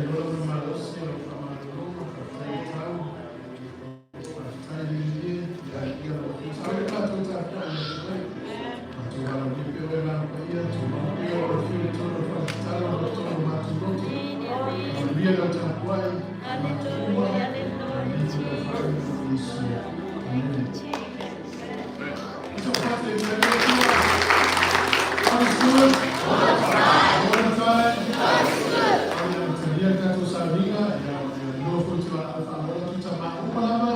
Malosi o le faamalologa, faafetai le tau, faafetai le ieie, ia ia lau tatou tapuai ia te oe. Matou valaaulia pea oe Agaga Paia, tumau pea lou afio i totonu o le faletatalo ma totonu o matou loto. Manuia lau tapuai, matou uma, i le faaiuga o Iesu. Amene. So, God is good. All the time. Ia tatou sauniga, ia no foi te whaalola tu ta mauma lava,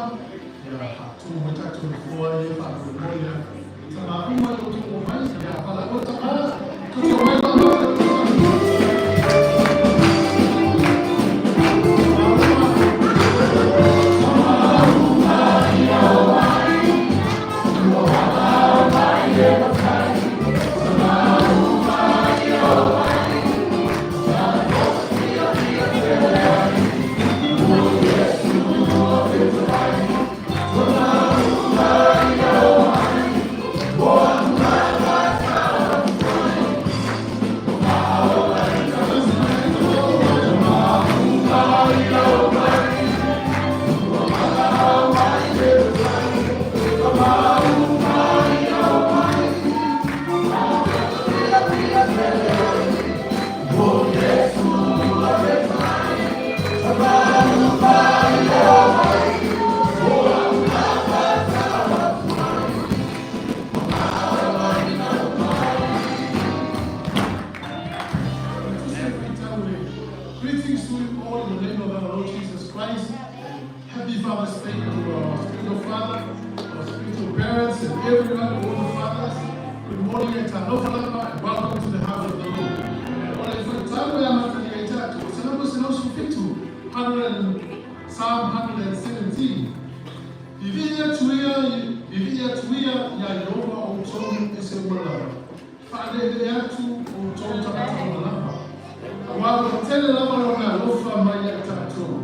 ia haatu mai tatou nofoa ia whaalola ia. Ta mauma i o tō mai, ia whala o ta maa, tuto mai pa maa. Greetings to you all in the name of our Lord Jesus Christ. Happy Father's Day to our spiritual father, our spiritual parents, and everyone, all the fathers. Good morning, and talofa lava, and welcome to the house of the Lord. O le faitau e amatalia i tatou, 117, Psalm 117. Vivii atu ia ia Ieova o outou ese uma lava. Faaleleele atu outou tagata uma lava. Auā ua tele lava lona alofa mai ia i tatou.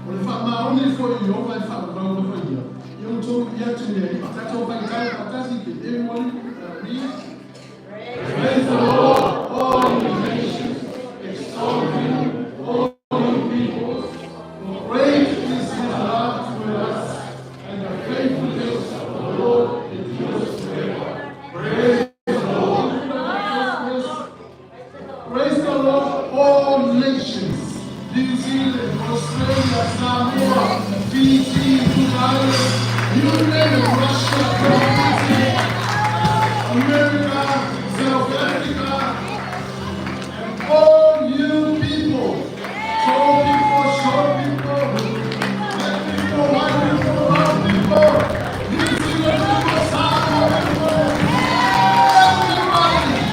O le faamaoni foi o Ieova e faaauau lava ia. Ia outou vivii atu i le Alii. Tatou faitau faatasi, can everyone read? Praise the Lord, all you nations. Extol him, all you peoples. For great is his love toward us, and the faithfulness of the Lord endures forever. Praise the Lord. Praise the Lord, all nations. New Zealand, Australia, Samoa, Fiji, Cook Islands, you name it, Russia, Britain, America, South Africa, and all you people, tall people, short people, black people, white people, brown people, New Zealand people, Samoa people, everybody.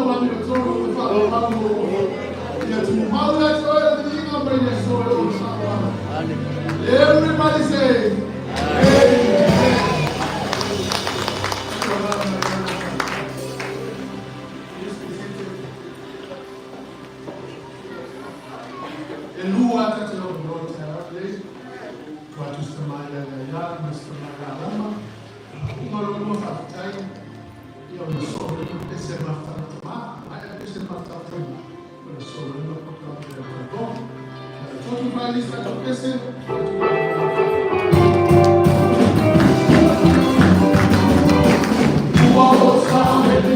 lau amiotonu o le faaauau. Ia tumau ia te oe le viiga mai le aso e oo i. Everybody say, Amen. Please be seated. E lua tate o lo te le tu atu sa mai ya ya Mr. Magalama. Uma lo lua faafetai ia o le solo i pese mafutata ma ai pese mafutata ma o le solo i mafutata ma le ko. Totu fai sa to pese Ua o sa me te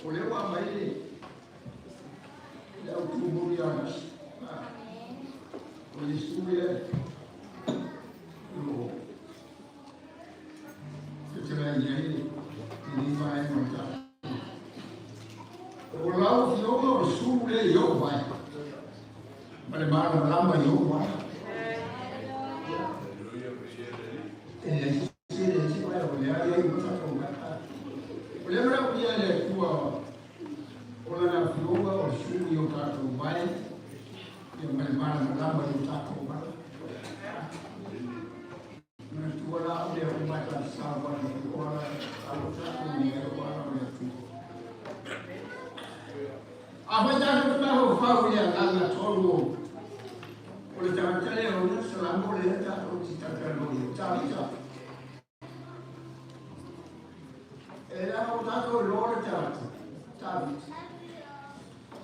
O le ua mai le au tumuri ana. O le su le lo. Te te lai nei i ni mai mo ta. O lau fioga o su le yo vai. Ma le mana lama yo vai. E le si le si vai o le ai i ta ko ka. O le mea o ia le tua o la na fioga o su yo ta ko vai. Ia ma le mana lama yo ta ko vai. Na tua la o le o mai ta sa va ni o la a lo ta ko ni o la o le tu. A vai ta ko ta ho fa o ia la la tolu o le tagata le o le salamo le ta o ti ta ta lo ia ta vi ta. E la o ta ko lo le ta ta vi.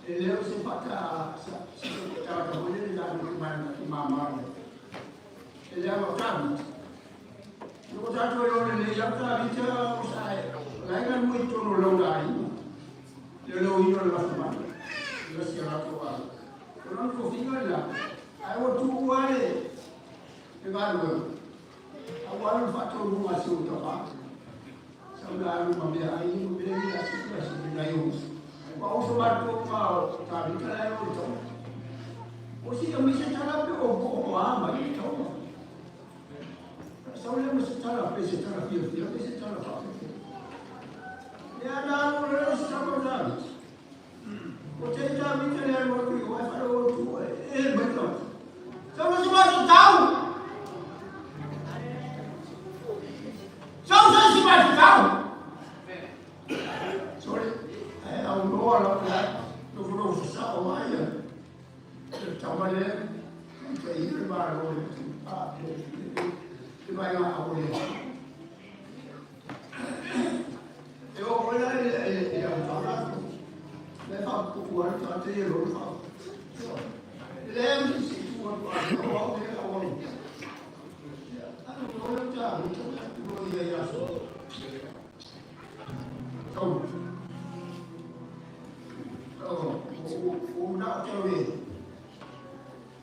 E le o se fa ta sa sa ta ta ho le la ni ma ni ma ma. E le o ta vi. No ta ko lo le le ia ta vi ta o sa e. La ga mo i tono lo la i. Le lo i no la fa. Le si la ko a. O non ko finga la. Ai o tu ale e va lo. A wa lo fa to lu ma si o ta pa. Sa la lu ma me ai ni me ni la si la si la yo. Pa o so ma ko pa ta vi ta la yo to. O si o mi se ta la pe o ko o a ma i to. Sau le ma se tala pe se tala fia fia pe se tala fa fe. Ia na lo le se tala na. O te ta mi te le mo tu o fa lo tu e ma to. Sau le se ma se tau. Sau se se ma se tau. Sorry. Ai au no ala la no fu sa o mai ya. Te tau le te i le ma lo le a le le mai a o le. E o le le le le au ta le fa ku ku a ta te lo fa. Le mi si tu a o o le o le. A no le ta mi ta lo ia ia so. So o o o na te le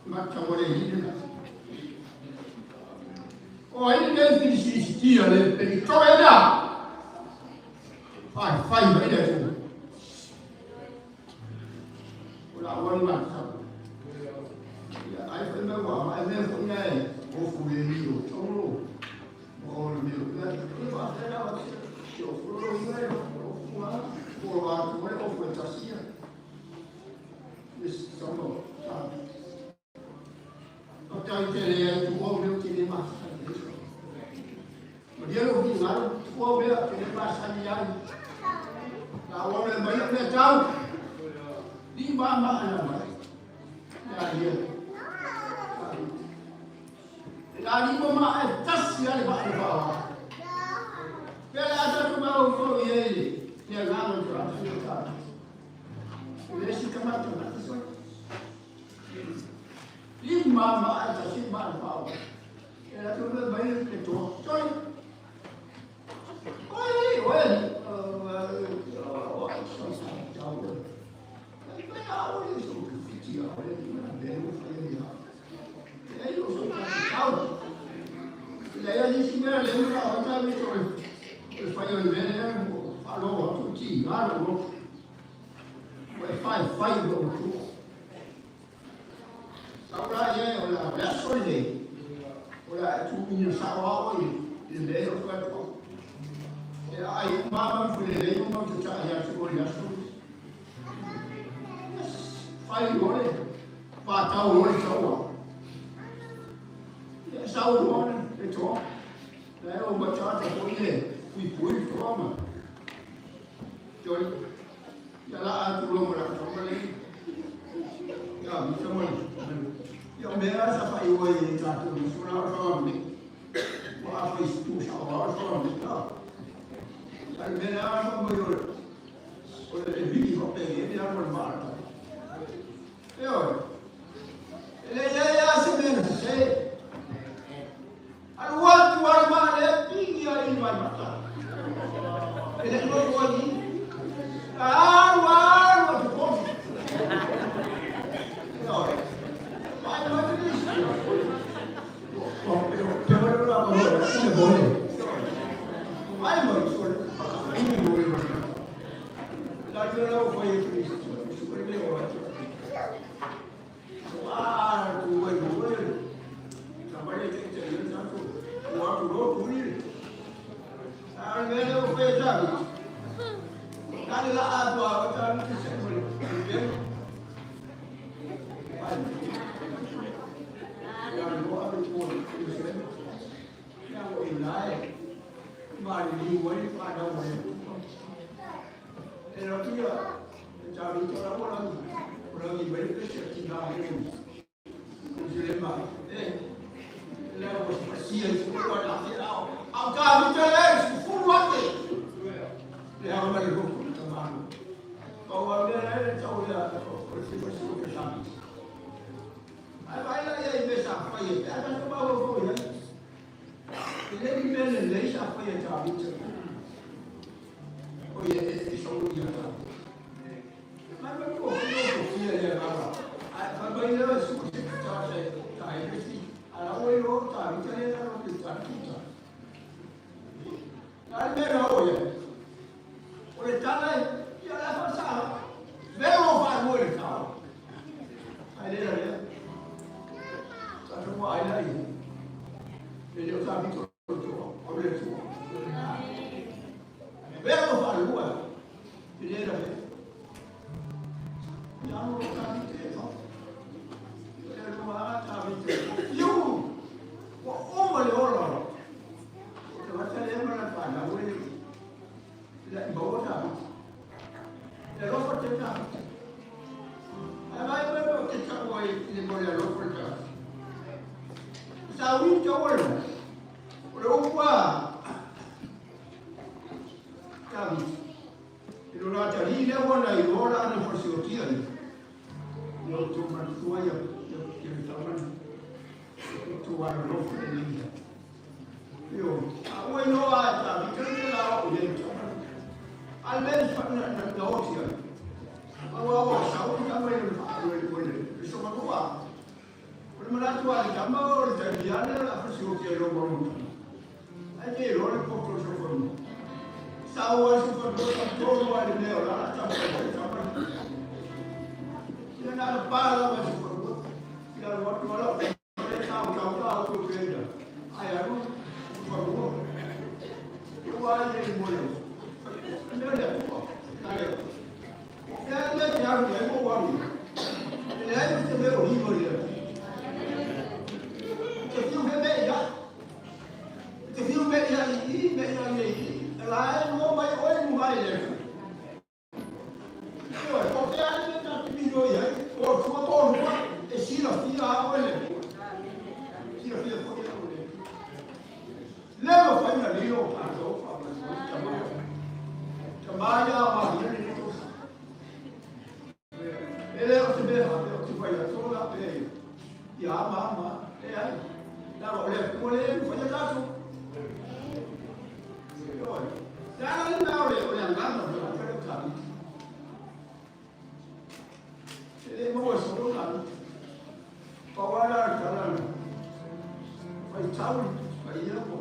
ma ta mo le hi na. O ai le fi si si ti le pe to e na. Fai fai mai le tu. O la o ni ma ta. Ia ai fa me wa ma me fu nei o fu le ni o to lo. O le mi o le fa te la o si o fu lo ni o fu a o wa tu le o fu ta sia. Is so ta. O ta i te le tu o le te le ma sa. O dia lo fi ngaro tu o le te le ma sa ni ai. La o le mai le tau. Di ma ma ana mai. Ya ia. La ni mo ma e tas ya le ba le ba. Pe la ta tu ma o fo ye ye. Ya ga mo tu a tu ta. Le si kama tu na so. Di ma ma a ta si ma le ba. Ya la tu le mai le to. Choi. Oi, oi. Ai mama fu le le mo tu ta ya tu o ya su. Fai lo le. Pa tau lo le tau. Ya sau lo le to. La o ba cha ta ko ile kui kui to ma. Choi. Ya la a tu lo mo la to le. Ya mi sa mo. Ya me a sa fa i o i ta tu mi su la so mi. Wa fa i tu sa wa so mi ta. Ai me la so mo yo. O le vi ko pe e ya mo ma ta. E o. Le ya ya se me se. Al wa tu al ma le pi ya i ma ta. E le lo ko ni. Al wa wa tu ko. E o. Mai ma tu ni. O pe pe la ko le bo le. Ai mo so le ni mo le. La yo la fo ye Cristo. Su le o. Ah, tu vai tu vai. Trabalha te te tanto. O tu lo tu ni. Ah, me lo fue ya. Dale la a tu a ta ni se mo le. Ya lo a tu mo le. Ya o ilai. Ma ni wo ni pa da wo. E lo tu ya. Ta ni to la wo la. O la ni vai pe se ti na ni. Je le ma. Eh. La wo si e su ko la fi ao. Au ka mi te le su fu wa te. Le ha ma le ko ta ma. O wa me le ta o ya o si ko si ko sa. Ai vai la ya i me sa fa ye. A ta ba wo fo ya. Le ni me le le sa fa ye ta mi te. O ye e so ya ta. Ma ma ko ko ko fi ya ba. Ai fa ba ile su ko ta se ta e si. Ala o lo ta mi te le la lo ta tu ta. Ai me ro ye. O le ta le ya la fa sa. Vero fa mo le ta. Ai le le. Ta tu mo ai la i. Le le ta mi to la iloa la na fasiotia ia. Ia o tō manatua ia, ia, ia le tamana. Ia tō alolofa le nei ia. Io, a ua iloa a ta, mi tele te la o ia i tamana. A le mea fa na na na oti ai. A ua o sau i tama i le fa le le le le so manua. O le manatu a le tama o le taimi ane la fasiotia i lo maluta. Ai te iloa le poto o le sofonua. Sau ai sofonua sa tolu ai le mea o lala tama i le tama. Ia na le pa lava i sofonua. Ia alu atu ala o tama le tau tau tau tu kenda. Ai alu sofonua. Ia ua ai le mo le. Mea le atua. Na le. Ia le te alu ia mo waru. Le ai te mea o hino ia. Te fiu he mea ia. Te fiu me ia i i, me ia i i, e la e mo mai oe mu mai le. Ioe, o te ai me ta te miro i ai, o tua tō rua, e sila fia a oe le. Sila fia foi a oe le. Le ma whai na lilo o tātou, wha mai mai ta mai. Ta mai a ma hia le tō. E le o te mea hape o te whai atoa la pe i a ma ma, e ai. Nā o le kua le e whai a tātou. Ioe. Te ala le mea o le o le angana o le whai o tātou. E le maua solo tātou. Pau ala le tala le. Whai tau, whai ia ko.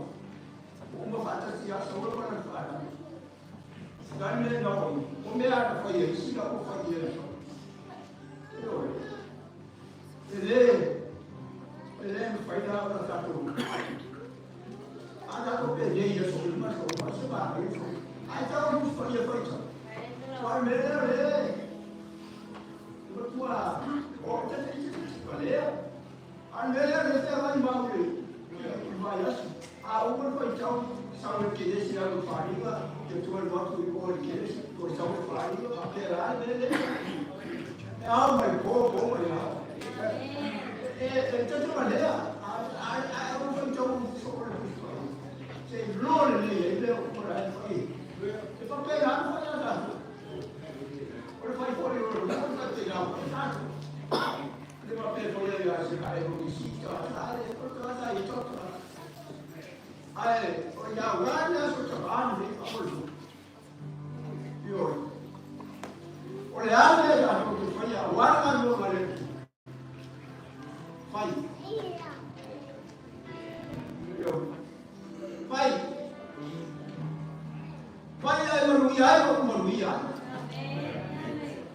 O uma whaatasi a solo ma le whaatasi. Nani mea na oi, o mea ana whai e isi o whai e Ioe. E le, e le mwhai rā ora tātou. A tātou pe nei ia so ima so ma se ma e so. Ai tātou mus whai e whai tā. Whai me le le. Te tua, o te te te te te lea. A me le le te lai mau le. I mai asu. A o mo whai tau sa le kere si alu wharinga, te tua le watu i o le kere si, o sa le wharinga, a pe rā me le. E au mai pō, pō mai au. E, e, te te malea, a, a, a, o whai tau so o le pusi Se lo le nei, e le o kora e whai. E whapē rā whai a tātou. O le whai fori o le whai whai te rā whai tātou. Le whapē fori ai a se kai o ki sita, a le, o te whai i toto. Ai, o ia wāna so te wāna nei whaolo. Ioi. O le ane e tātou te whai a wāna no ma le whai. Ioi. Whai. Whai ai manuia ai ko manuia ai.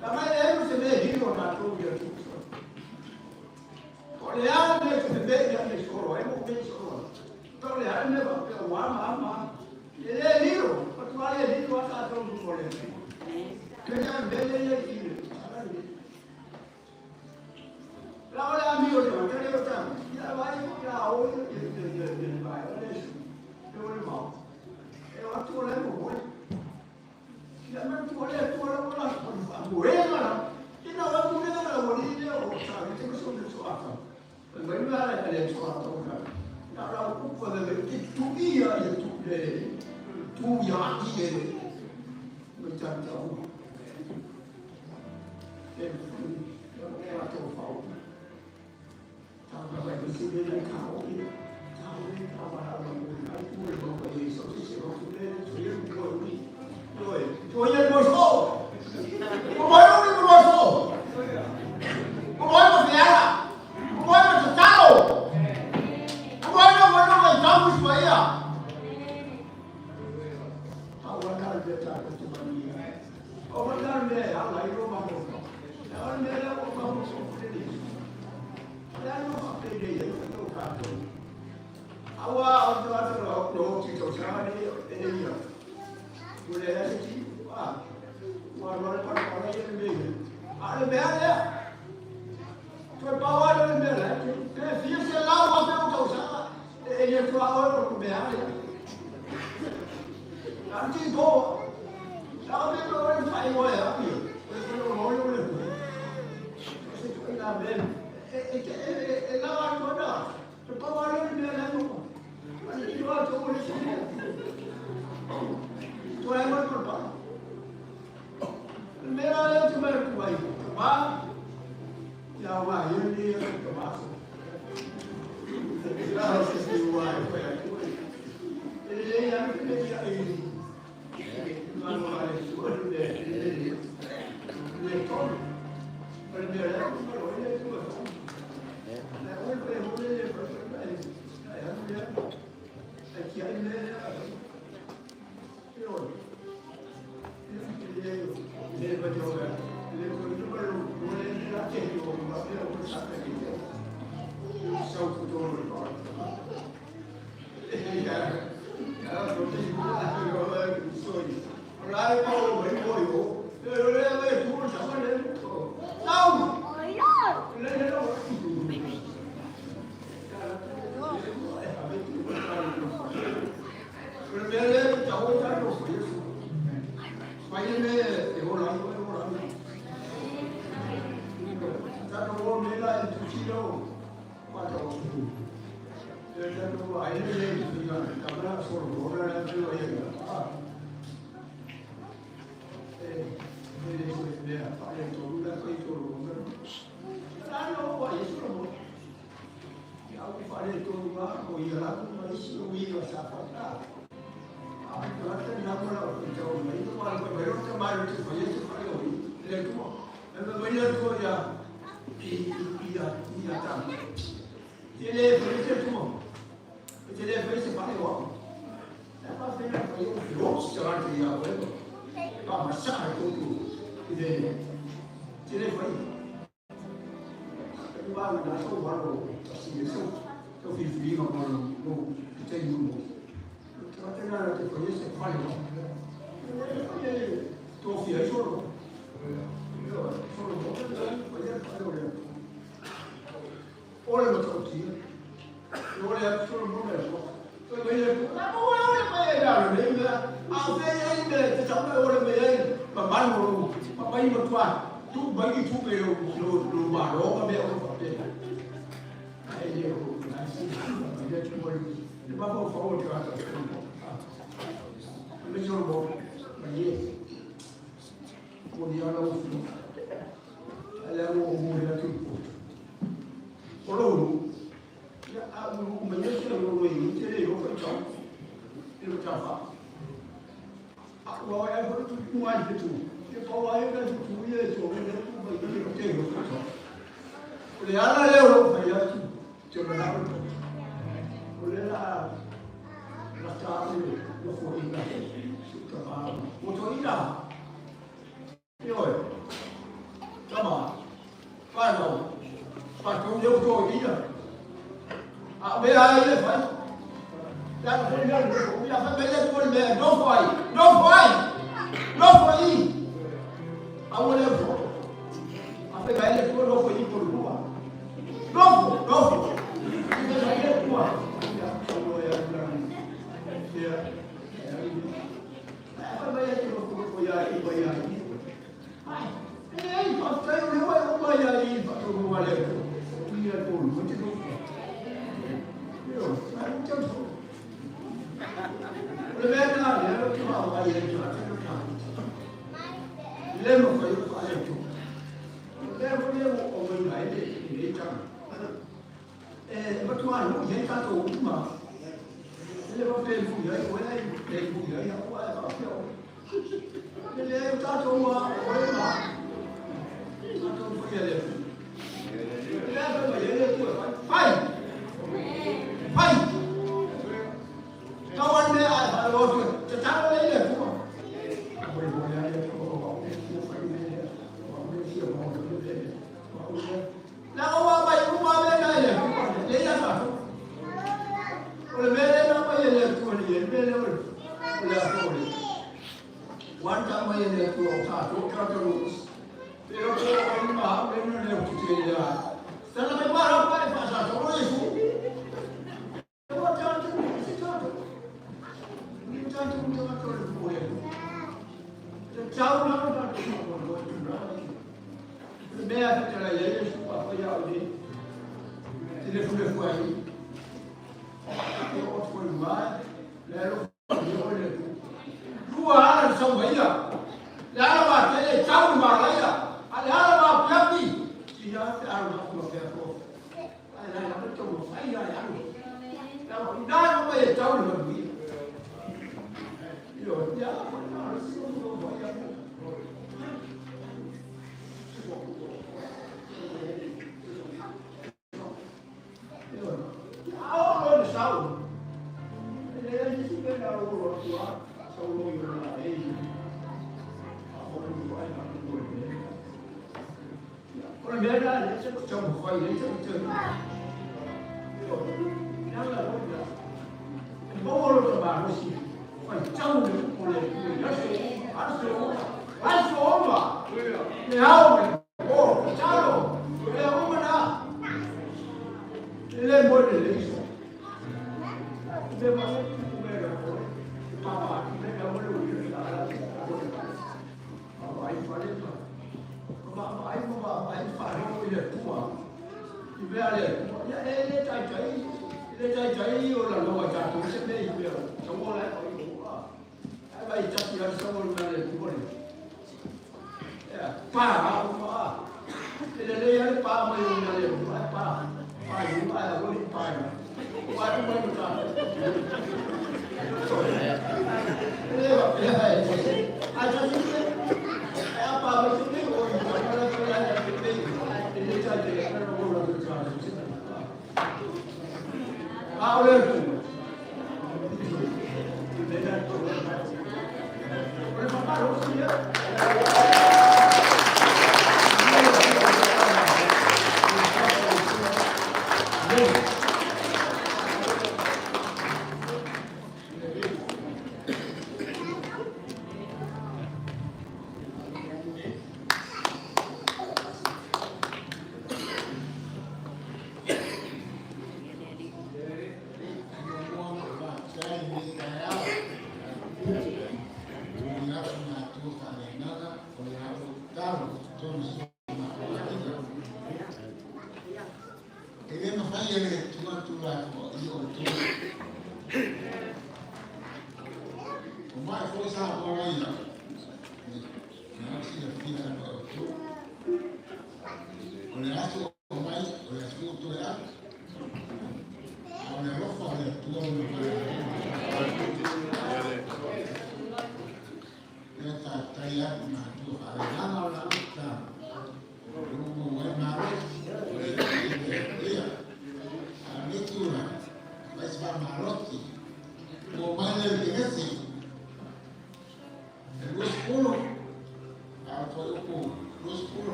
Ka mai e se me hiro tātou ia tuku. O le ane te me ia me soro ai mo me soro. Ka o le ane wa pe wa ma ma. E le hiro, o tu ale hiro a tātou mo le. Ke ia me le le i le. La o le ami o le o te le o tau. Ia vai ia o i le le le le vai o le su. E o le mau. E o atu o le mo mo. Ia me tu ole tu ole o la o fa mo e ma la. Ke na wa tu le na o ni le o sa le te so le so ata. E mai ma le le so ata o ka. Na la o ku le le te tu ia ia tu le tu ia i e. Me ta ta o. E o a to fa o. Ta ma vai se le le ka o i. Ta o le ka wa la mo ai tu le mo e so se se o tu le so ye mo ni. Ioe, to ia mo so. Mo mai o ni mo so. Mo mai mo fiara. Mo mai mo tatalo. Mo mai mo mo mo tau mo ia. Ta wa na le ta ko te mani. O wa na le ala i ro ma mo. Na le le o ma mo so le ni. Le no fa pe le ia o ka to. Awa o te atu ro ro ti to sa ni e le ia. O le ase ti a. Ua ro le pa pa le le me. A le mea lea. Toe pau a le mea lea. Te fia se lau a pe o tau sa. E le tua oe o ku mea lea. A ti po. Sa o me o le whai oe a pi. O le whai o o le hui. O se tu ina me. E e e e e lau atu ana. Te pau a le mea lea mo. A le tiro atu o le se mea. Tua e mai pa. Le mea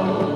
O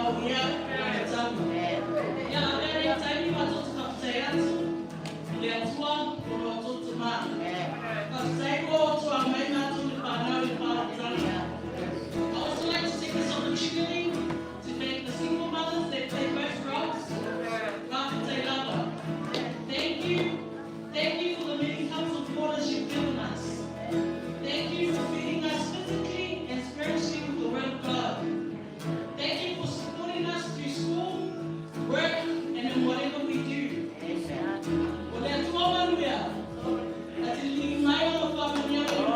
Mauia le tamu. Ia avea lenei taimi matou te faafetai atu i le Atua ona o outou tama. Faafetai ua outou aumai matou le fanau i le faaolataga. I also like to take this opportunity to thank the single mothers that play both roles. Faafetai lava. Thank you. Thank you for the many cups of water you've given us. Thank you for feeding us physically and spiritually with the Word of God. Thank you for supporting us through school, work, and in whatever we do. O le Atua manuia, a te lii mai o faamanuiaga.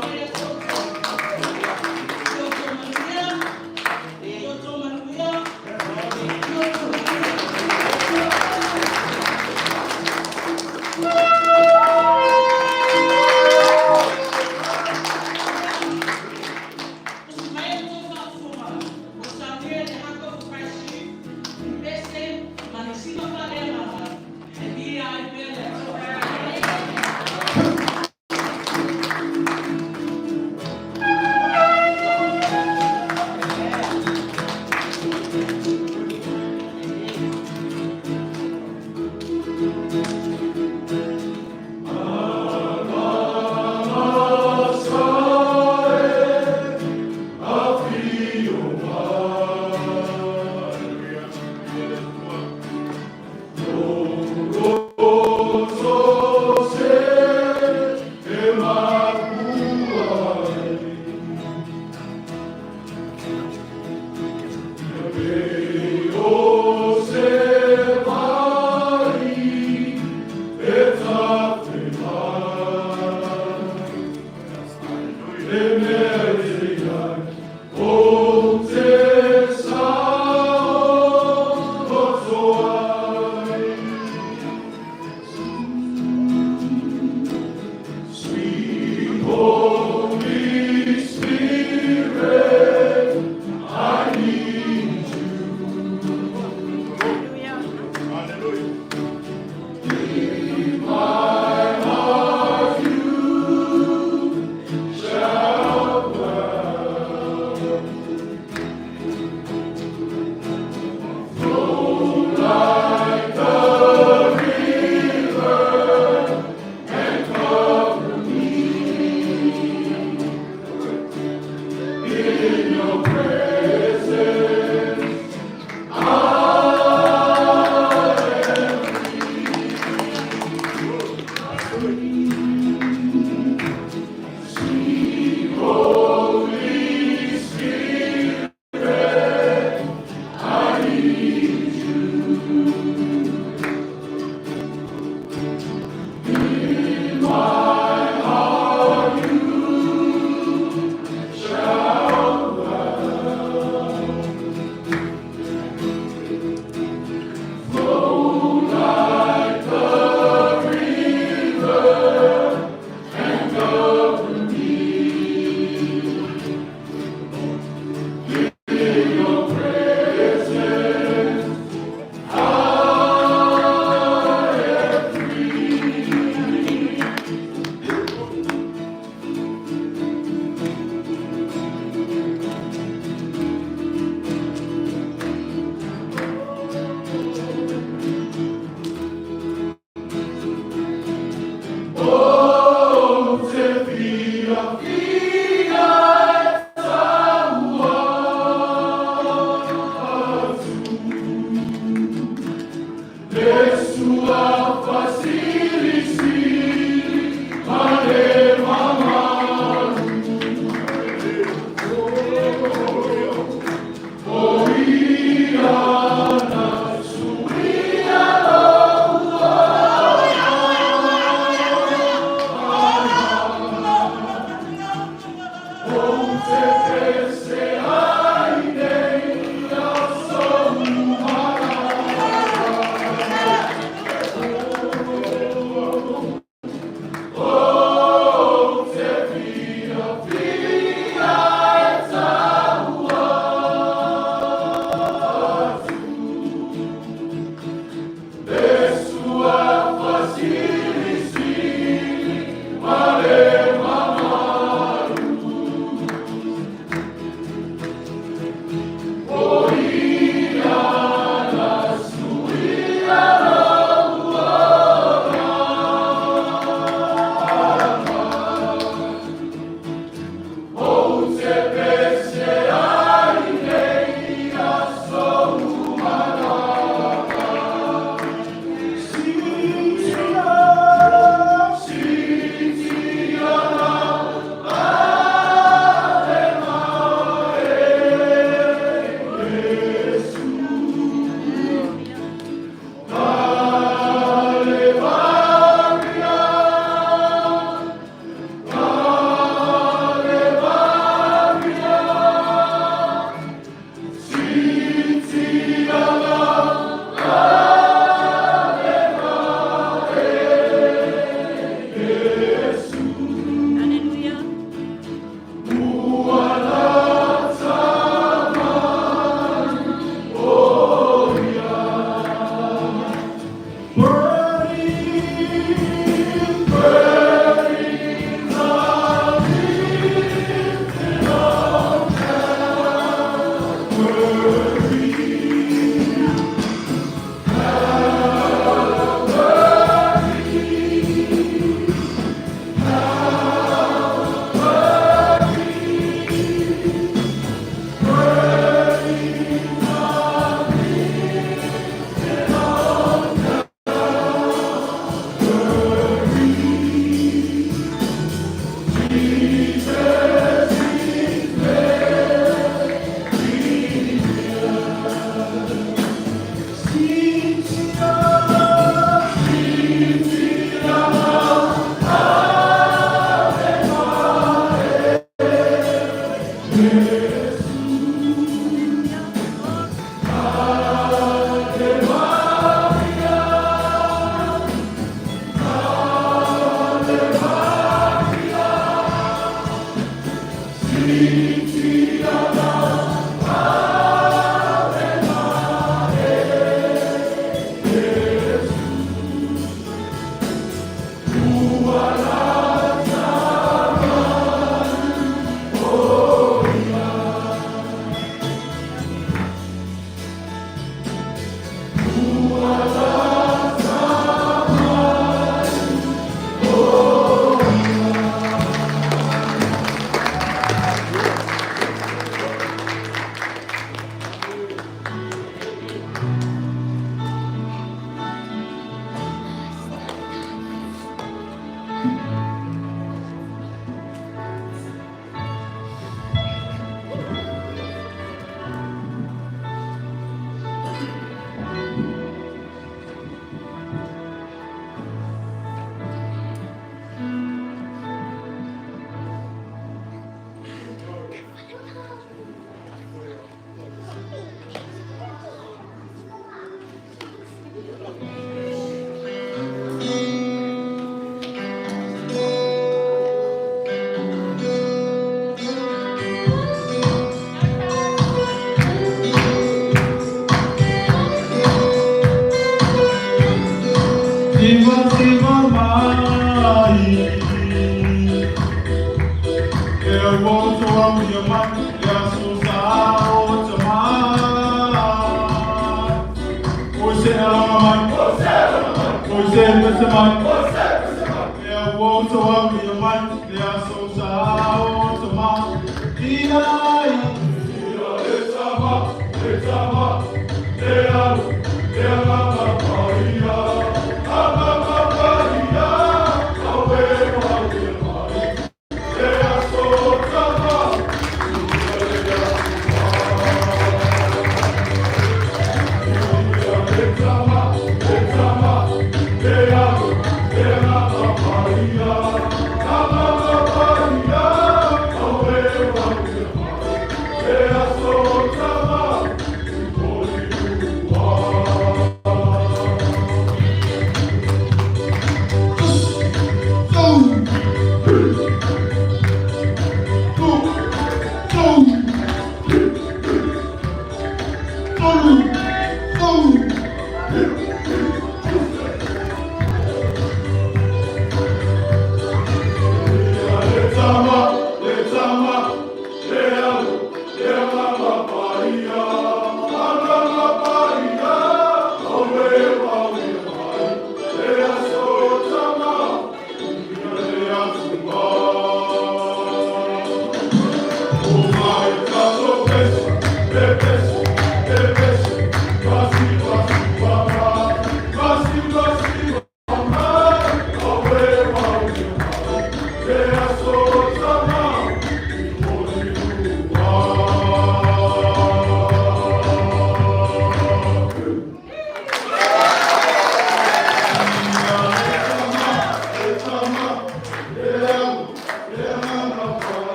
Basi, basi, baba.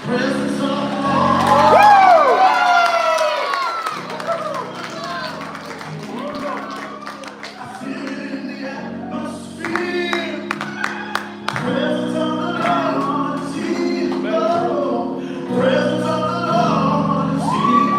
Presence of the Lord. I feel it in the atmosphere. Presence of the Lord is here. Oh, presence of the Lord is here.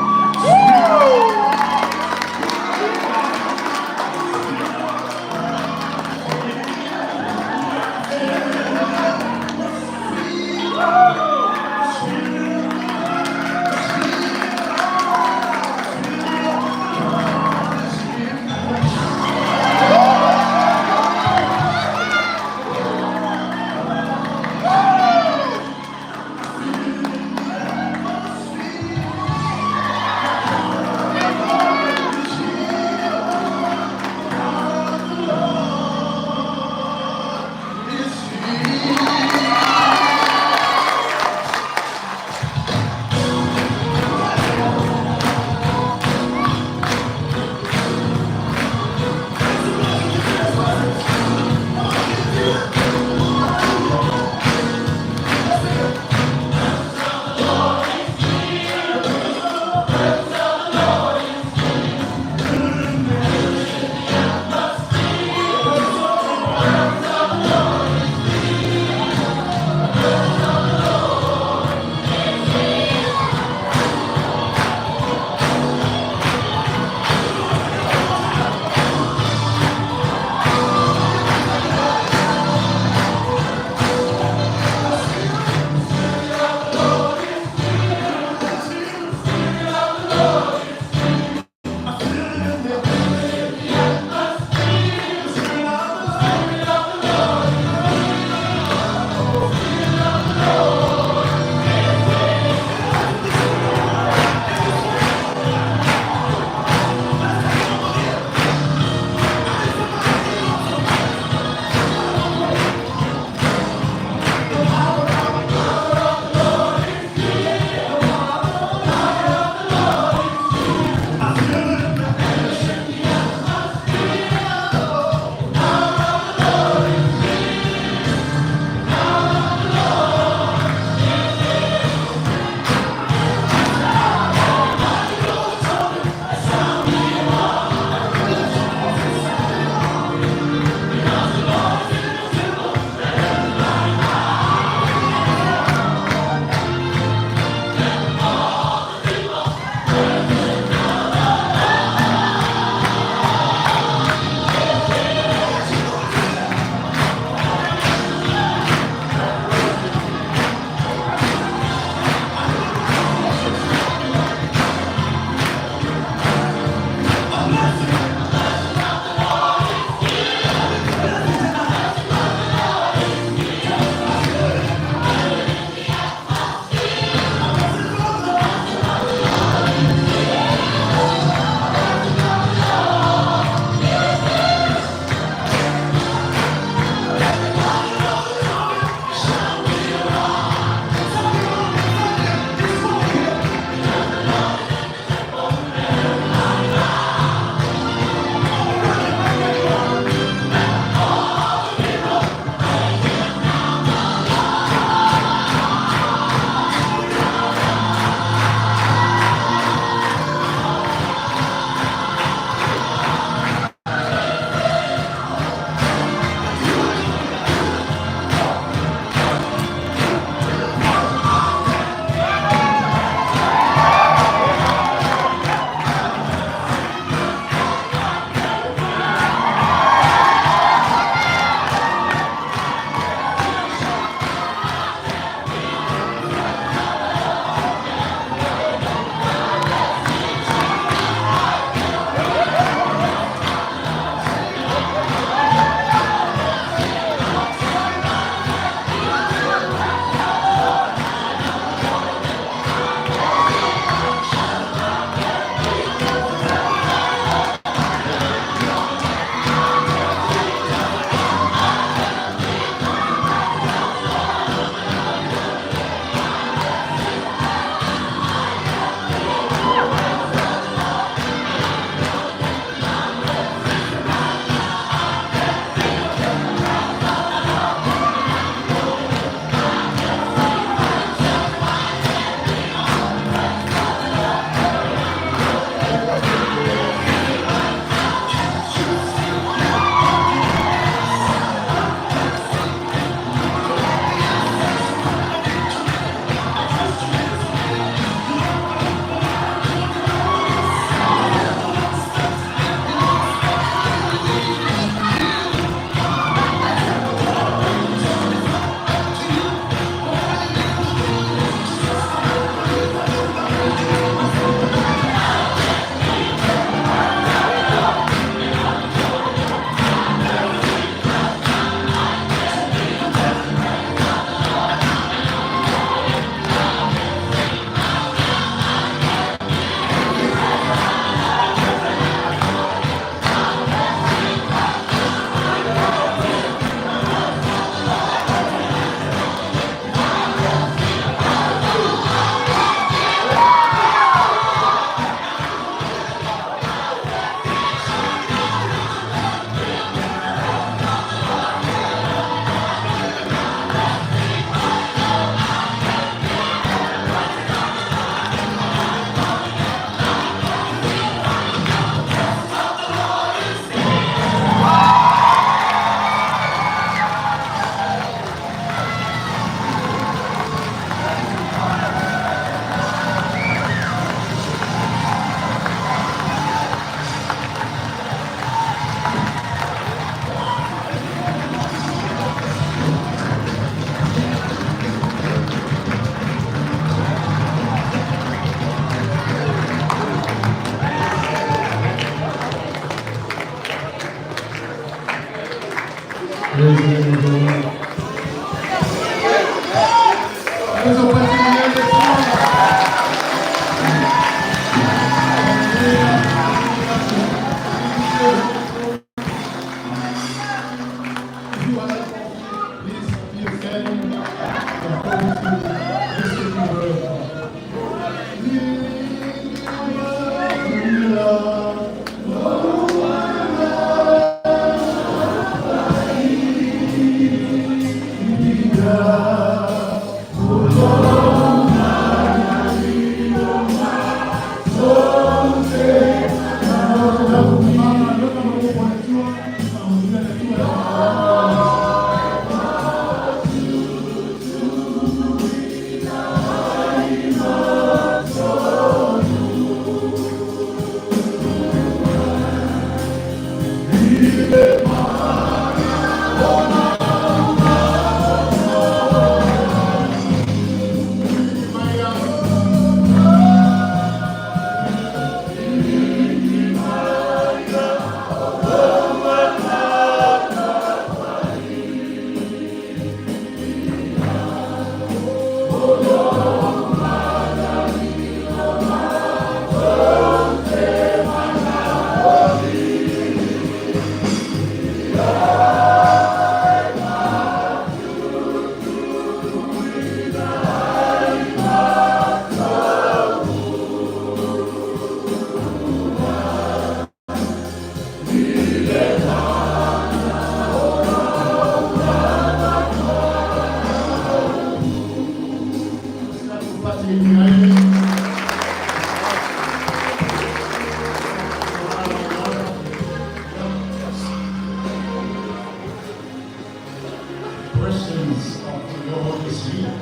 Presence of the Lord is here.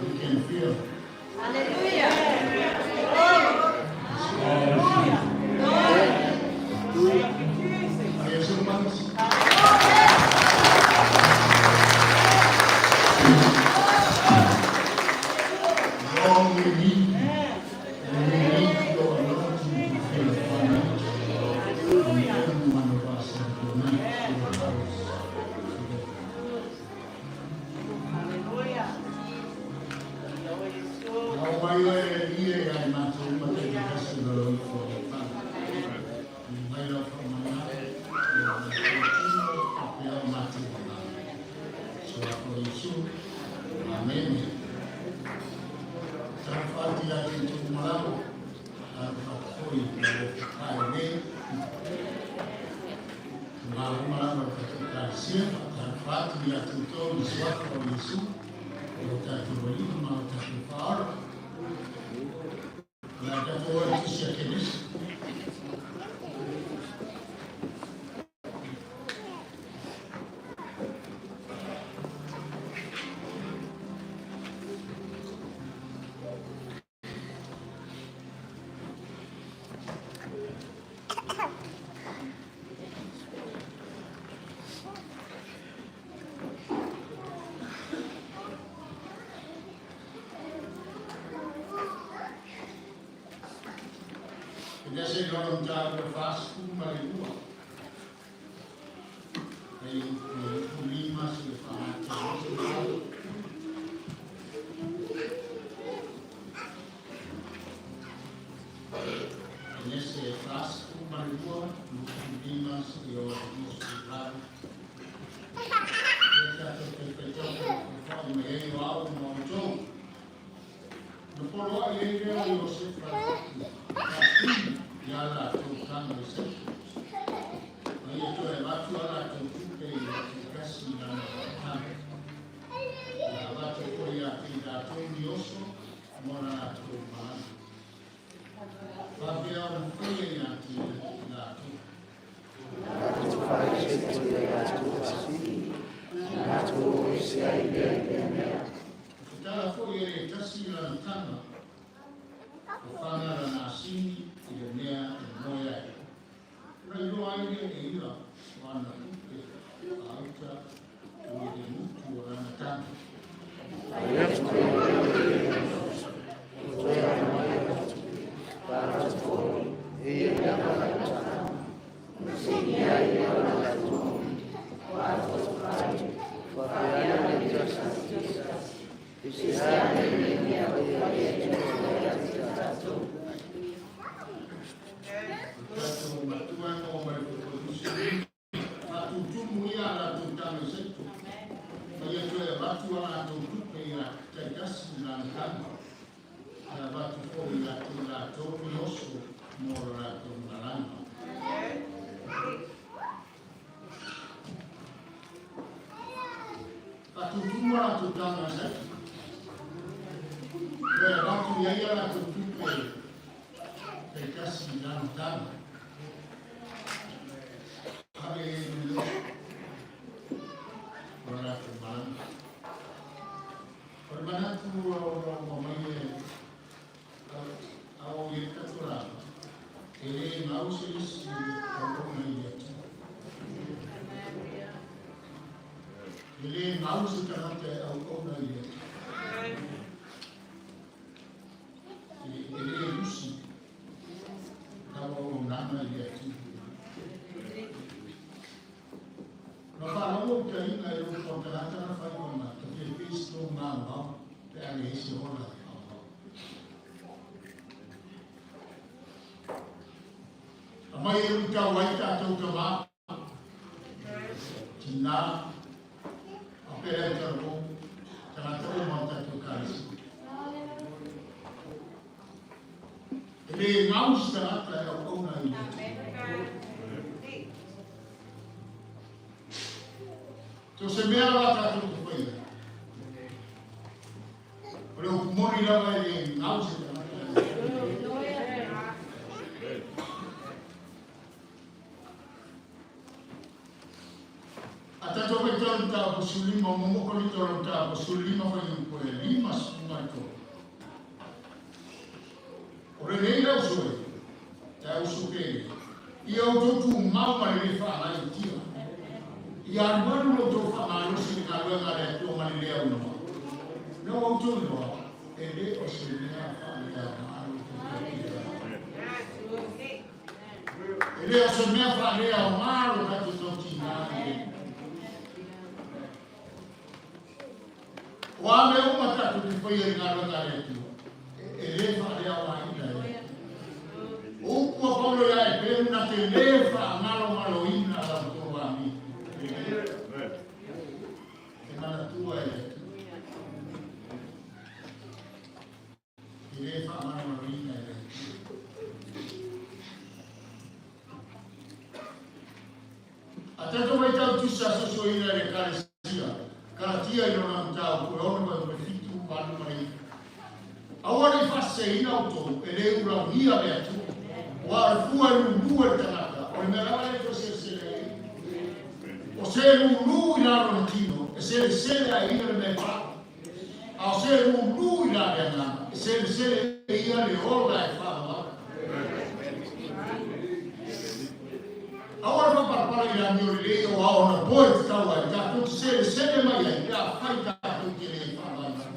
We can feel. Hallelujah. His love is here. Are you so? Lord, we need you. And we need your anointing to fill upon each and every one of us and tonight your house together. Hallelujah. Au mai oe ia ia i mātou uma te kasi lo lo ifo o whana. Mai lau whaamana, ia mātou tino, a pea o mātou wala. So a ko Isu, Amen. Tara whaati a te tuku malalo, a whakoi o kai nei. Ngā umalalo ka te kāsia, tara whaati a te tō i suafa o Isu, o tātou walima ma o tātou whaaro. La tātou oe tusi a kenesi. Kenese i loro mta o fas kuma le ua. Hei le ulima se le whaata o se whaata. Kenese fas kuma le ua, lima se le o se whaata. E tātou te whaitau whai me ei o au mo o tō. No polo ai e reo i o se whaata. Ia la tō tanga i se. Mai e toe watu ala tō tupe i o te kasi na na tanga. Ia watu ko ia te rā tō ni oso mo rā tō maana. Whawhea o whaia ia te rā tō. Te tara foi e tasi i lana tanga, o whanga rana asini i le mea e moe ai. Ura iloa ai le e ia o ana upe a uta o i le mutu o lana tanga. latou taga sa e avatu i ai a latou tupe taitasi i lana taga. Haleluia. O le latou malama. O le manatu o lo o mai e ao i le tatou lava, e le gau se isi auauna i le Atua. E le gau se tagata e auauna i le Atua. E le lusi lau auaunaga i le Atua. Na faalogo utaiga e lou tagata na fai ona ta fefe si tou maumau pe a leai se ola e faamau. Aumai e luitau ai tatou tamā, tinā, a pea e talavou, tagata uma o tatou Ekalesia. E le gau se tagata e auauna i le Atua. So se mea lava tatou te faia, o le upu moni lava e le gau se tagata e A tatou faitau i le mataupu 15, muamua Korinito le mataupu 15 fuaiupu e 53. O lenei le uso e, te uso ke, ia outou tumau ma le le faagaiotia. Ia alualu lo outou faamalosi i le galuega a le Atua ma le le aunoa. Na ua outou iloa, e le o se mea faaleaoga lo outou tautia. E le o se mea faaleaoga lo tatou tautiga i le O a mea uma tatou te faia i galuega a le Atua, e le faaleaogaina e le Atua. O upu a Paulo ia Eperu na te le faagalogaloina la outou amio. E manatua e le Atua. E le faamalomaloina e le Atua. A tatou vaitau tusa sosoina e le Ekalesia, Kalatia i lona mataupu e 6 ma le 7, 8 ma le 9. Aua ne i faaseseina outou, e le ulagia le Atua. Aua o le fua e lulu e le tagata, o le mea lava lea e toe selesele ai. O se lulu i lalo o le tino, e selesele ai ia le mea e pau. A o se lulu i la le agaga, e selesele e ia le ola e faavavau. Aua le faaparapara i le amio lelei o ao ona po e tatau ai, tatou te selesele mai ai pe afai tatou te le faavaivai.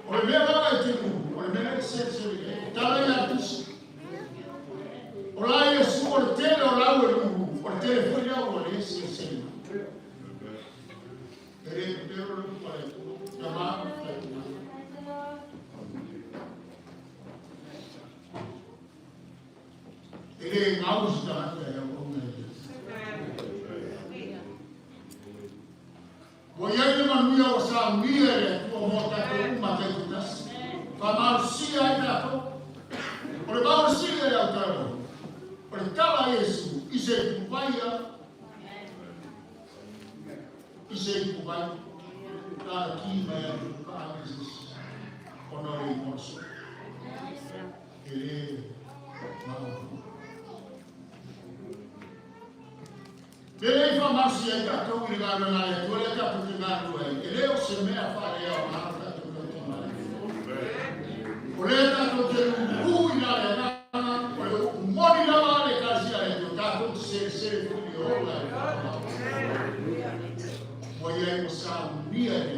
O le mea lava e te lulu, o le mea lea e te selesele i ai. O tala ia a le Tusi. O la Iesu o le tele o lau e lulu, o le tele foi lea ua le selesele mai. E le pepelo le upu a le Atua, tama tai tama. E le gau se tagata e auauna i le Ua i ai le manuia ua saunia e le Atua mo tatou uma taitoatasi. Faamalosia ai tatou. O le malosiga i le autalavou, o le tala a Iesu i se ipuvai a i se ipuvai lana ki mai ai ka age se isi ona o le igoa soo. E le maopu. Pe le i faamalosi ai tatou i le galuega a le Atua lea tatou te galulue ai, e le o se mea faaleaoga lo tatou tautoga ai. O lea tatou te lulu i la le agaga, o le upu moni lava a le Ekalesia a le Atua, tatou te selesele foi i le ola e faamau. Ua i ai ua saunia e le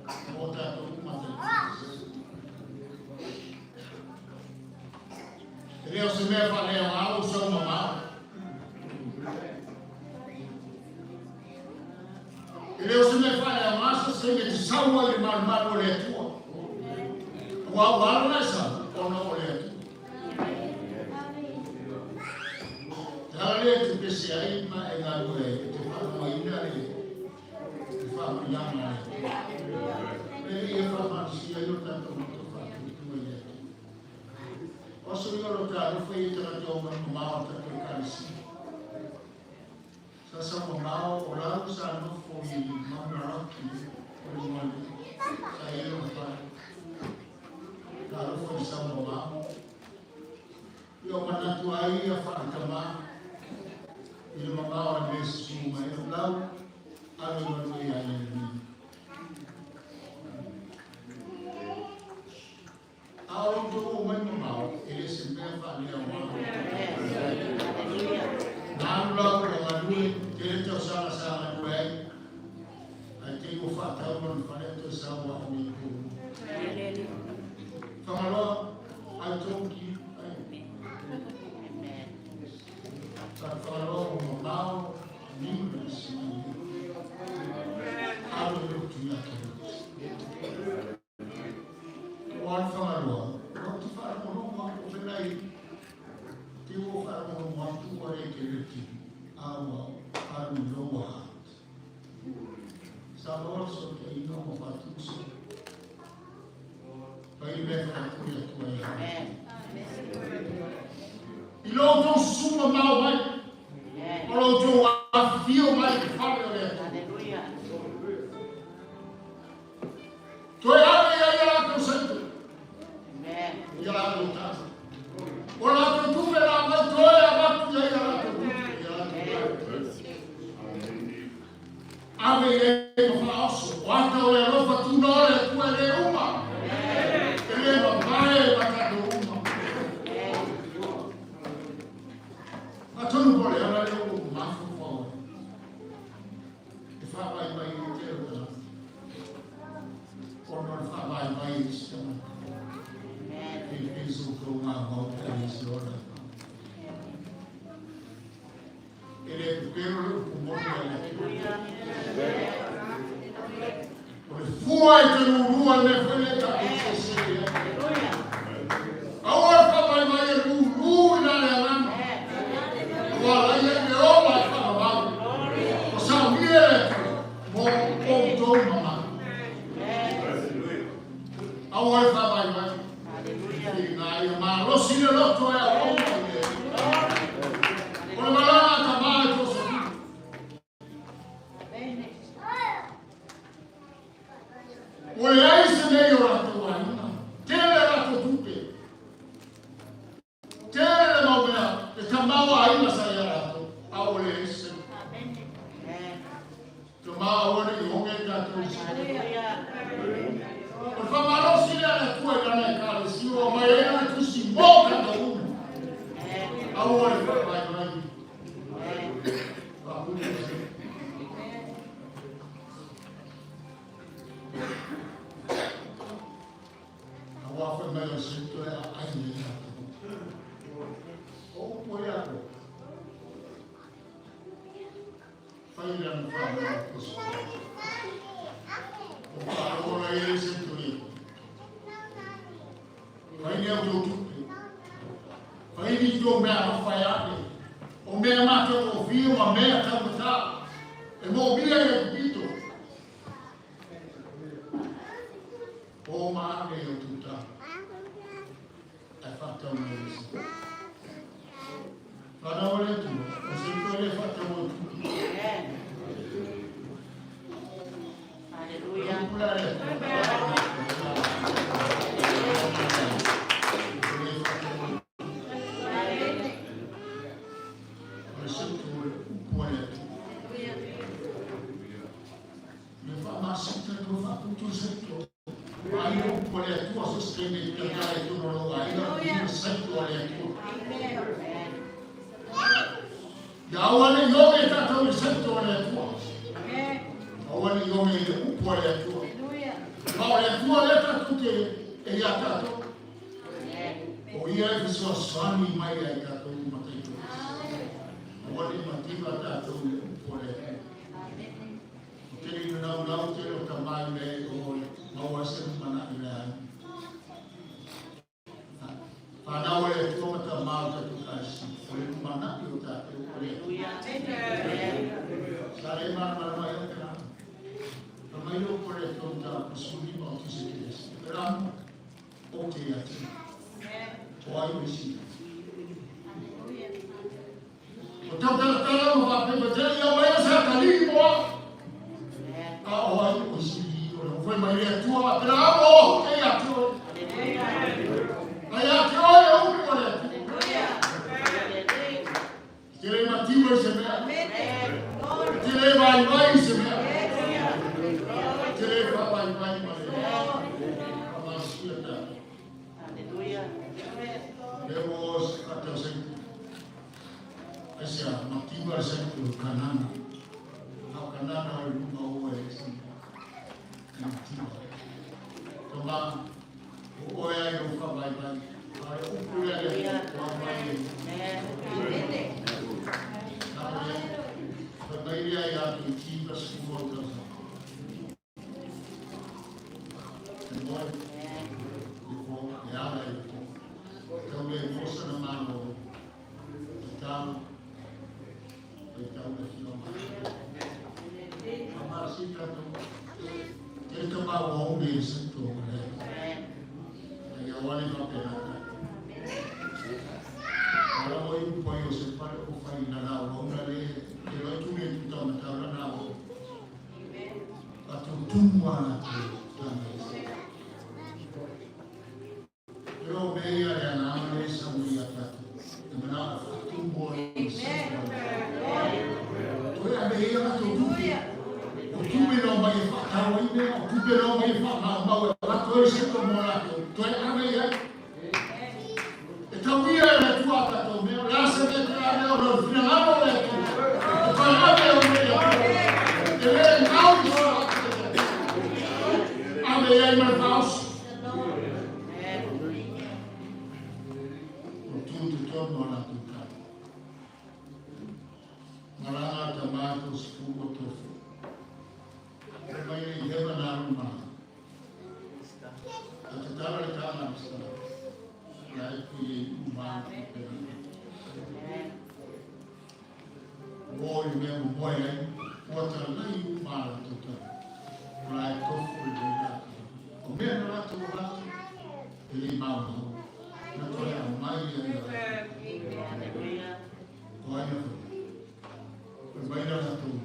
Atua mo tatou uma taitoatasi. E le o se mea faaleaoga lou sau mamao. E le o se mea faaleaoga so se taimi e te sau ai i le malumalu o le Atua. Aua ua ala ona e sau, ona o le Atua. Te ala lea e te pese ai ma e galue ai, e te faamamaina le faamanuiaga a le Atua. Le ia faamalosia ai lo tatou loto faatuatua i le Atua. O aso ia o lo talofa ia tagata o mai mamao o tatou Ekalesia. Sa sau mamao o lau sa nofo i Maungaraki o le Moale, sa i ai lona fale. Talofa i le sau mamao. Ia o manatu ai ia faaletama i le mamao o le mea e susu mai ai lau ave malu ia i le. A o lo outou omai mamao, e le se mea faaleaoga. Na alu lau ua galue, tele tausaga sa galue ai, ae te i ua faatau lona fale ae toe sau ae aoga i totonu. Fagaloa, I told you, ai. Sa Fagaloa ua mamao, niu le asi mai nei. Alo i lotu ia te O le Fagaloa, ou te faalogologo atu o mea i te ua faalogologo atu ua le tele tini, a ua alu i lou heart. Sa loa le fesootaiga ma faatusa. Fai le mea faapule atu ai. I lo outou susu mamao mai, o lo outou afifio mai i le fale o le Atua. Toe ave i ai a latou saito. I a latou tala. O latou tupe la mai toe avatu i ai a latou tupe. I a latou tala. Ave i ai ma faaoso. O ata o le alofa tuna o le Atua e le uma. E le mavae ma tatou uma. Atonu po o le ala lea ua ou mafaufau ai. E faavaivai ai le tele o tagata. Ona o le faavaivai e isi tagata. E pei se outou gagau pe a i se ola. E le pepelo le upu moni a le Atua. O le fua e te lulua le mea foi lea tatou te sese i ai. Aua le faavaivai e lulu i la le agaga. Ua ala ai le ola e faavavau. O saunia e le Atua mo outou mamalu. Aua le faavaivai. Ina ia malosi le loto e auauna i le O le malaga a tama e toso. Ua leai se mea i o latou aiga. Tele a latou tupe. Tele le mau mea e tamaoaiga sa ia latou, a ua leai se. Tama aua ne i oge tatou i se. O le faamalosi lea a le Atua i lana Ekalesia ua aumai ai lana tusi mo tatou uma. Aua le faavaivai. Faapule se. Aua fai mai o se toe aai nei tatou. O upu e ako. Fai le ana whanau o se O wharola e se toe. Fai ni au tō tupe. Fai ni tō mea alofa e ake. O mea mātou o whio ma mea taumata. E mōmia i aku pito. O maake o tū Ai whātau mai e se. Whanau o le Atua, o se koe le whātau o tupu. Hallelujah. Pula le Atua. O le se tu le upu a le Atua. Le whaamasita tō whaaputu se tō. Ai o upu a le Atua so se me te tata e tōno lo ai o te saito a le Atua. Ia aua ne i oge tātou i saito a le Atua. Aua ne i oge i le upu a le Atua. Ma o le Atua lea tātou te e ia tātou. O ia e fesoasoani mai ai tātou i matai tō. Aua ne i mativa tātou i le upu a le Atua. O tele i naunau tele o tama i mea i o maua se lumanai le ai. Whanau e le Atua ma tama o tatou kaisi. O le lumanai o tātou o le Atua. Sa le malamalama ai o te rā. Ka mai o ko le Atua ta pasuni ma o tise keresi. Te rā o te Atua. O ai o isi. O tau talatala ma whapea. Fai ia mai sa tali mo. A o ai o si o le fai mai le atua pela o ke ia tu. Ai a te oi o ku le. Te le matiwa se mea. Te le vai vai se mea. Te le fa vai vai ma le. Ma sia ta. Le o se kata se. Asia matiwa se ku kanana. Ha kanana o lunga o e se. Matiwa. Toma o e ai o fa vai vai. Ai o ku le le wa vai. Mai ia tu ti pa su o ta. E moi i po e ala i po. Tau le mosa na malo. E tau. E tau le fio mai. A si ka tu. Te ka ma o me se tu le. Ai a wale ka pena. Ala o i po i o se pare o fai na na o na le te loi tu le tu tau na tau na o. A tu tumua na te tana i se. Te o me ia le ana le sa ui a tatu. Te mana o whatumua i se. Toe a me ia na tō tupi. O tupe no mai e whakatau ai mea, o tupe no mai e whakatau mau e rato e se tō mō rātou. Toe a me ia. E tau ia e le tua tātou mea, o le asa me te a mea o le whina lamo le atu. O kai ame o me ia. E le ngau i so ame ia i mai whaos. O tū te tonu o rātou kai. Maranga ta mātou sipu o tofu. E mai e i hewa nā ruma. A te tara le tāna sa. La e kui e umā te pera. Mo i mea mo moe ai. Ua tara nei umā la tau. O la e tofu i le rātou. O mea na rātou o rātou. E le mau hau. Na toe au mai ia i rātou. O ai na whai. O mai na tātou.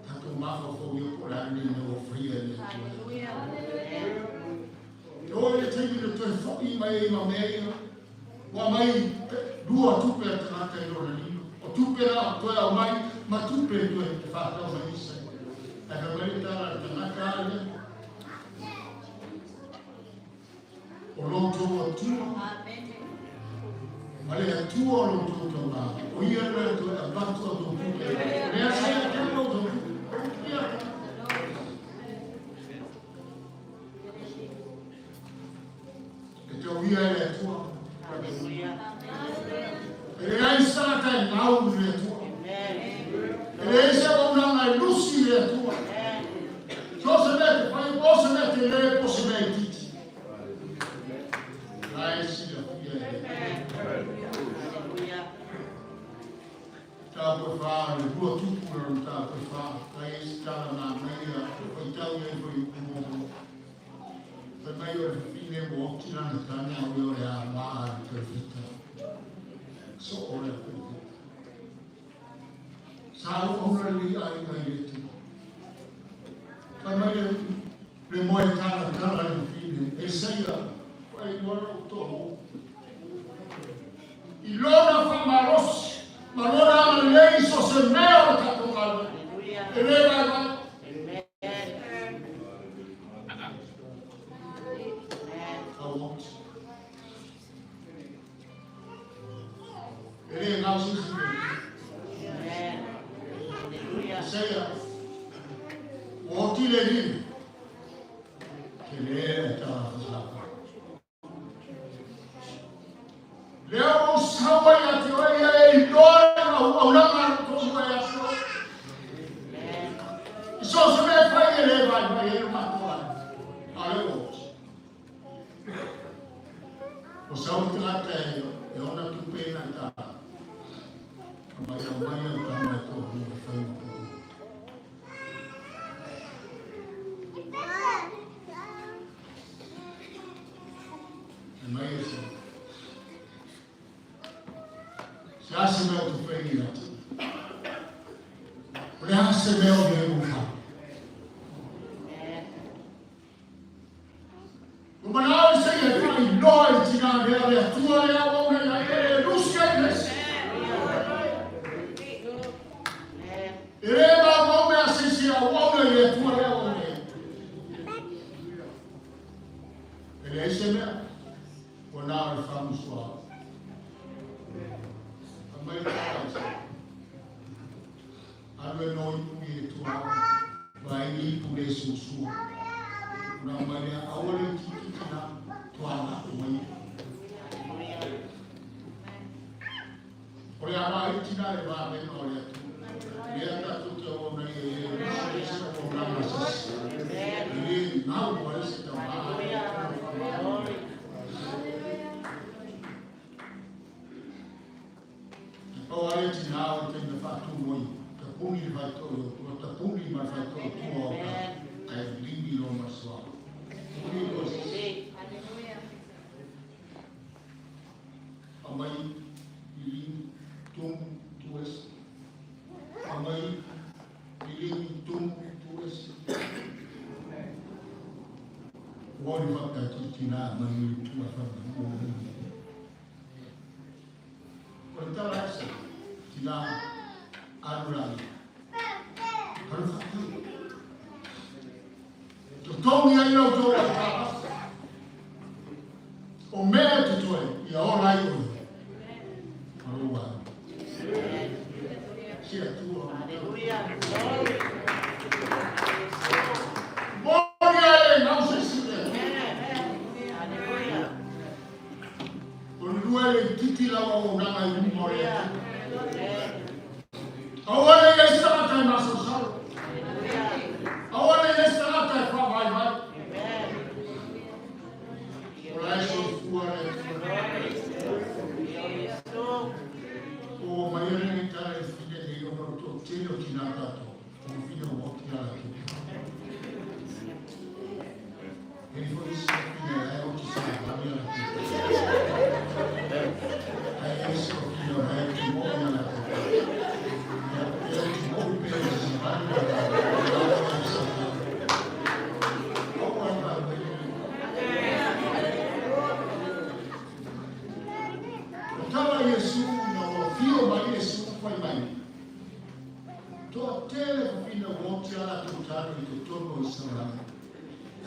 Tātou mafa fo i o la ni me o fria i le tua. Te oi le teimi le toe whai mai e ma mea ia. Wa mai lua tupe a tangata i rona lino. O tupe la o toe au mai, ma tupe toe te whātau mai isa. Ai ka mai tara le tangata ale. O loutou atua. Ma le atua o loutou taumā. O ia le toe avatu a tou tupe. O lea sa ia te loutou tupe. O ia. E te o ia e le atua. E le ai sangata e ngau i le atua. E le ai se o nanga e lusi i le atua. So se mea te whai, o se mea te le, po se mea i titi. La e sila fia e le. Tā koe whā, le rua tupu na tā koe whā, ka e si tāna nā mea, whai tau e whai umo. Whai mai o le whine mo oti rana tāna o le a mā le te whita. So o le koe whita. Sa o ona li ai ngai le tu. Whai mai le, le moe tāna tāna le whine, e seia, whai wara o tohu. I lona whamalosi, ma lona ama lei so se mea o tātou galwe. E le vai vai. Ka oti. E le ngau si si le. Seia, o oti le ni. Ke le e tā whasapa. Lea o sawa ia te oe ia e i noa au au langa tonu e aso. I so se mea whai e le vai mai e matua. A le o. O sau tangata e e ona tupe na tā. Mai au mai au tā mai tō hu e whai ma tō. E mai e se. Se ase mea tu whai i atu. se mea o le ufa. O manao i se i whai noa i tina mea le atua le au au nei ai e lusi ai lesi. E le mau mau mea se se au au nei atua le au au nei. E le se mea, ua nā o le whamusua. A mai tā Alu e no ipu i e tua, vai ipu le susua. Una mai lea aua le tiki tina tuana o mai. O le ama ai tina e vā mena o le atu. Lea tātou te o nei e le e se o nā masisi. E le ngau o e se tau O ale tina o te me whātū moi, ta puni le whaito o tua, ta puni ma le whaito o tua o ka, ai limi lo masua. Puni o se. Amai i tum tu es. Amai i tum tu es. Wori whaka ki tina mai i tua whaka o O le tala ese, tina alurai. Haru whakatau. To tongi ai lau tō ai tāpas. O mea te toe, ia ora ai oe. Aro wā. Sia tua. Hallelujah. Mori ai e ngau se sile. Hallelujah. O le lua le titi lawa o nanga i luma o le atu. Aua le iai se tagata e masalosalo. Aua le iai se tagata e faavaivai. O la e soifua le Atua. O mai ana nei tala e whine nei ona o tō tele o tina tātou. O whine o oti a rātou. Hei foi isi o whine e oti sa e a rātou. Ai isi o whine o e oti mo i a rātou. Ia e oti mo i pe o sa vali a rātou. Aua e mai mai. O tala Iesu na ua fio mai Iesu whai mai. Toa tele whawhina o te ala tō tātou i te tono o Israel.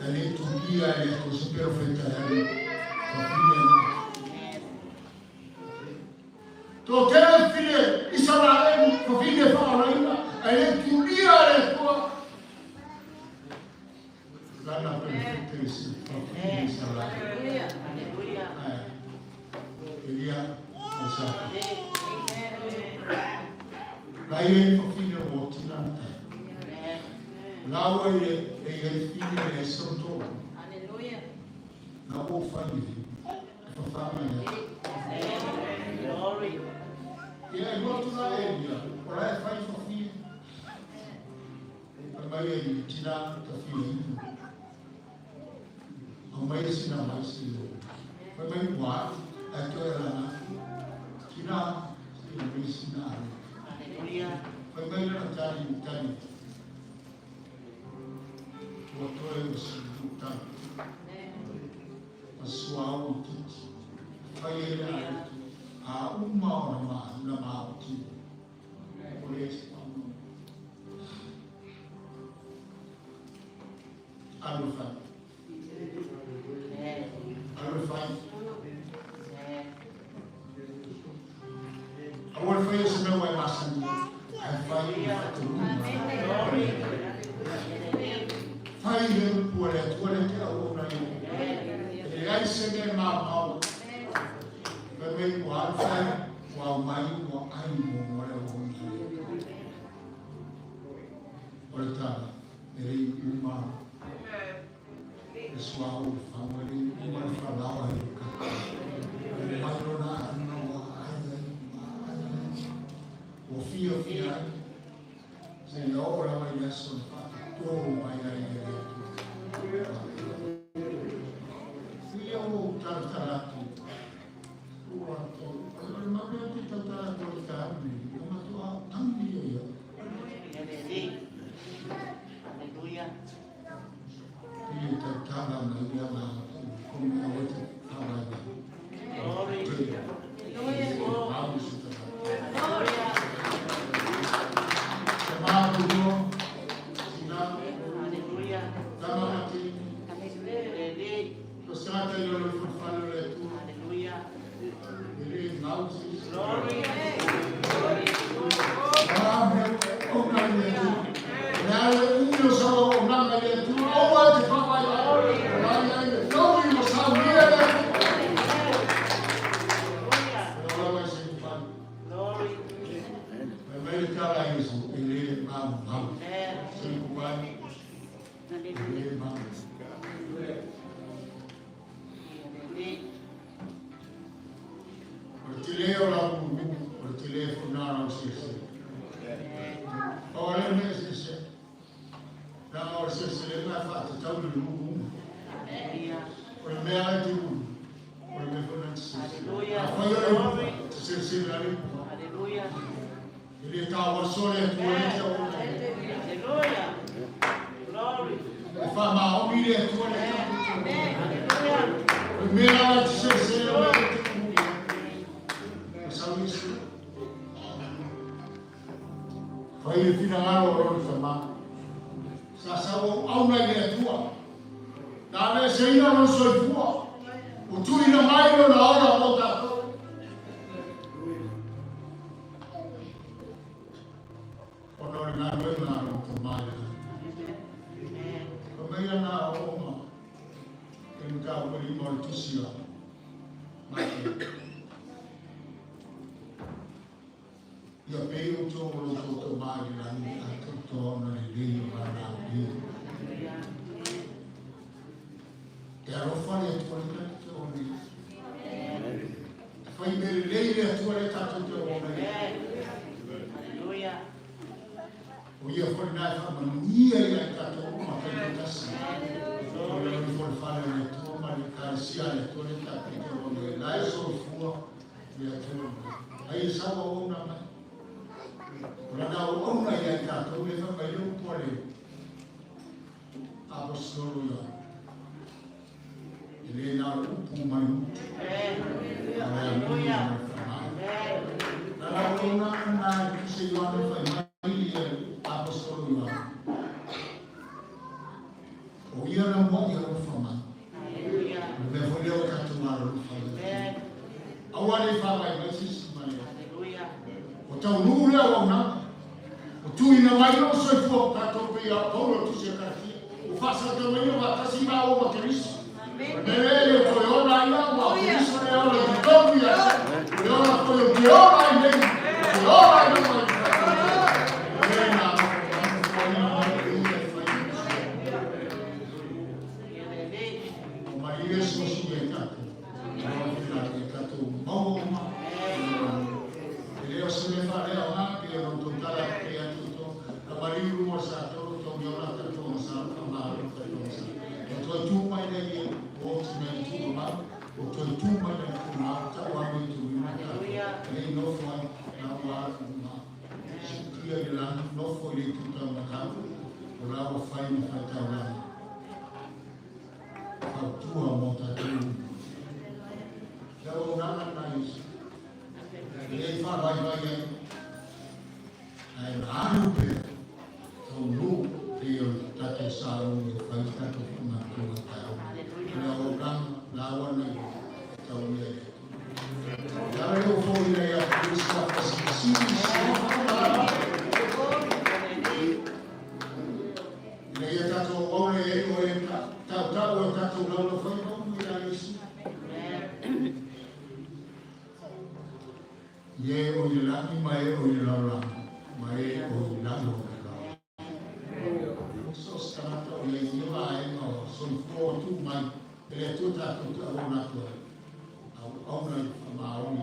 E le tulia e le tō se perofeta e ale whawhina na. Tō tele whine Israel whawhine whaaraina e le tulia e le toa. Lana perofeta i se whawhine Israel. Ai. Elia, Isaka. Lai e whawhine o tina tai. Laua i e e whine e soto. Na o whai e whawhanga ia. Glory. Ia e lotu la e ia, o la e whai whawhine. A mai e i tina ta whia ipu. A mai e sina mai si o. Whai mai wā, e toe rana. Tina, si mai sina are. Hallelujah. Whai mai rana tari tari. Ua toe o si tari. A suau i titi. Whai e le are tu. A uma o na maa, na maa o ti. O le esi pamu. Alu whai. Alu whai. Aua le whai o se mea wai masani. Ai whai i whakaruna. Whai le upu a le atua le te au o nai o. E ai se mea mā mau. Whai mai ua alu whai, ua au mai ua ai mo mo le au o nai. O le tala, e rei uma le suau o le fau, e rei uma le whalawa i o ka. E mai rona aruna ua ai ai, ua ai ai. Ua fia fia ai. Se ia o rawa i aso le whaatō mai ai e le atua. Whia o taratara atu. Ua tō, o le mauri atu i tautara atu o le tāu nei, o matua tangi ia ia. Le tele o lau mumu, o le tele foi lena o lau selesele. Pau lava lea o le mea e selesele. Leaga o le seleselega e faatatau i le mumumu. O le mea lava e te mumu, o le mea foi lena e te selesele. Afai o le iuga, e te selesele lava i le iuga. E le tauasoa le Atua lea e te auauna i ai. E faamaoni le Atua lea tatou te auauna i ai. O le mea lava e te selesele, o le mea e te mumu i ai. Na sau Iesu. Fai le finagalo o lona Tama. Sa sau auauna i le Atua. Na aveeseina lona soifua. Ua tuuina mai lona ola mo tatou. Ona o le galuega a lona Tama i le lagi. Fai mai lana aoaoga i le mataupu e lima o le tusi a Mateo. Ia pei outou o lo outou Tama i le lagi atoatoa ona lelei o lana aulei. E alofa le Atua lea tatou te auauna i ai. E fai mea lelei le Atua lea tatou te auauna i ai. O ia foi lena e faamanuia ia i tatou uma taitoatasi. O le ifo le fale o le Atua ma le Ekalesia a le Atua lea tatou te auauna i ai. La e soifua le Atua lenei. Ai e sau auauna mai. O lana auauna ia i tatou lea fai mai le upu a le Aposetolo Ioane. E le na o le upu ma le gutu. A o le amuli ma le faamai. Lana auauna lena e tusi e Ioane fai mai le Aposetolo Ioane. O ia na mua'i alofa mai. O le mea foi lea ua tatou alolofa ai. Aua ne i faavaivai se isi ma le. Ua taunuu le auaunaga. Ua tuuina mai lou soifua o tatou pei a Paulo e tusi a Kalatia. Ua faasagatauina faatasi māua ma Keriso. O le mea lea e le o toe ola ai au, a o Keriso lea e ola i totonu ia te au. O le ola foi ou te ola ai nei, ou te ola ai lava i le faatuatua. O le na alofa mai e ia e fai ai ma sui. Ua malie asuasu ia i tatou. Ua filifili e tatou maua uma E le o se mea faaleaoga pei ona outou tala atu pea atu outou na maliu i luma o le satolo tou i ola tatou agasala faamalo tatou agasala ua toe tu mai lea i ua oti mai i tuuamau ua toe tu mai lea i tuuamau tau ame i tuulima tatou e le i nofo ai na ua alu uma siitia i le lagi nofo i le itu taumatau o la ua fai ma faitaulaga fautua mo tatou uma. Le auaunaga lena Iesu. E le i faavaivai ai, ae na alu pea, taunuu pei o le tatou sauni e fai le tatou faamatuga taeao. O le auaunaga la ua na i e taulia i le Atua. O le ala lea ua foliga ia te Iesu a fasilisili Ina ia tatou auauna i ai o e tautau o tatou laulau fai maumu ia Iesu. I e o i le lagi ma e o i le lalolagi, ma e o i lalo o le lalolagi. So o se tagata o i ai i ia vaega o soifua ua tuu mai e le Atua tatou te auauna atu ai, auauna i le faamaoni.